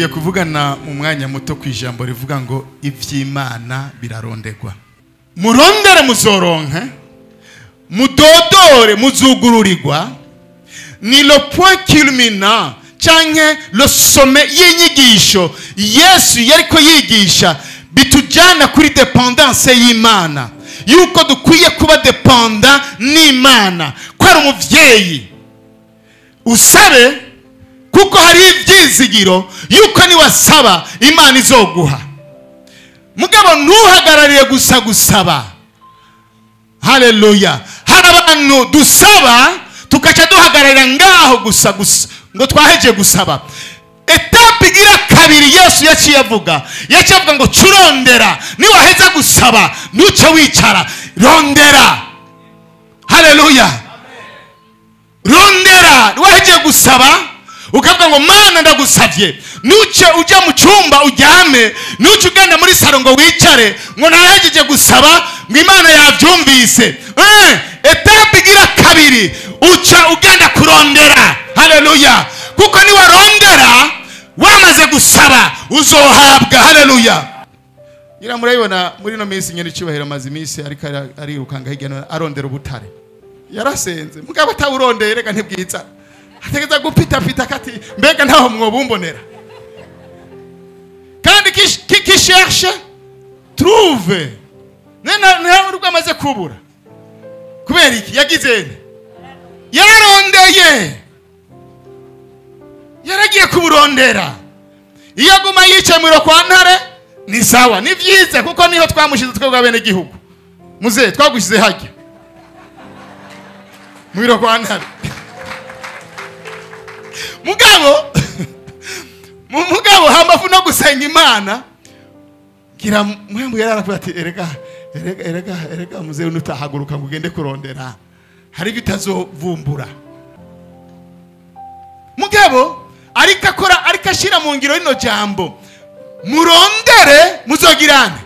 Tugiye kuvugana mu mwanya muto ku ijambo rivuga ngo ivy'Imana birarondegwa. Murondere muzoronke, mudodore muzugururirwa. Ni le point culminant canke le sommet y'inyigisho Yesu yariko yigisha, bitujana kuri dépendance y'Imana, yuko dukwiye kuba dépendant n'Imana, ko ari umuvyeyi. Usabe kuko hari ivyizigiro yuko niwasaba Imana izoguha. Mugabo ntuhagararire gusa gusaba. Haleluya. Hari abantu dusaba tukaca duhagararira ngaho gusa gusa ngo twaheje gusaba. Étape igira kabiri Yesu yaciye avuga, yaciye avuga ngo curondera. Niwaheza gusaba ntuce wicara, rondera. Haleluya. Rondera. Niwaheje gusaba ukavuga ngo Mana ndagusavye, ntuce ujya mu cyumba uryame, ntuce ugenda muri salon ngo wicare ngo narahejeje gusaba ngo Imana yavyumvise. Étape igira kabiri uca ugenda kurondera. Haleluya. Kuko niwarondera wamaze gusaba uzohabwa. Haleluya. Ngira murabibona muri no minsi nyene icubahiro amaze iminsi ariko arirukanga hirya no arondera ubutare. Yarasenze mugabo atawurondeye, reka ntibwiza ategeza gupita pita kati mbega ntaho mwobumbonera. Kandi qui cherche trouve. Nena nta urwo amaze kubura kubera iki yagize nte? Yararondeye, yaragiye kuburondera. Iyo aguma yicaye mu kwa ntare ni sawa, ni vyiza, kuko niho twamushize twebwe abene gihugu. Muze twagushize hajya mu kwa ntare. Mugabo mugabo hambavu no gusenga Imana, gira mwembu yararavuga ati erega erega erega erega muze nutahaguruka ngo ugende kurondera hari ibyo utazovumbura. Mugabo ariko akora, ariko ashira mu ngiro rino jambo: murondere muzogirane,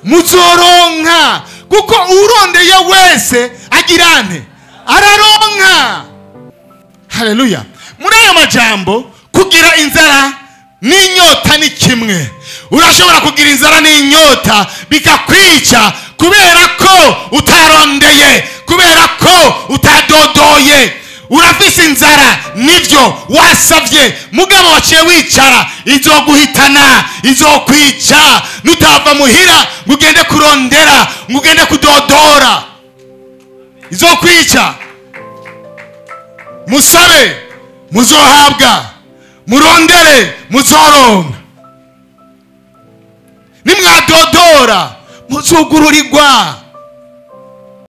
muzoronka, kuko urondeye wese agirane, araronka. Haleluya. Muri ayo majambo, kugira inzara n'inyota ni kimwe. Urashobora kugira inzara n'inyota bikakwica kubera ko utarondeye, kubera ko utadodoye. Urafise inzara, nivyo wasavye, mugabo waciye wicara, izoguhitana, izokwica nutava muhira ngo ugende kurondera, ngo ugende kudodora, izokwica. Musabe muzohabwa, murondere muzoronka, nimwadodora muzugururirwa.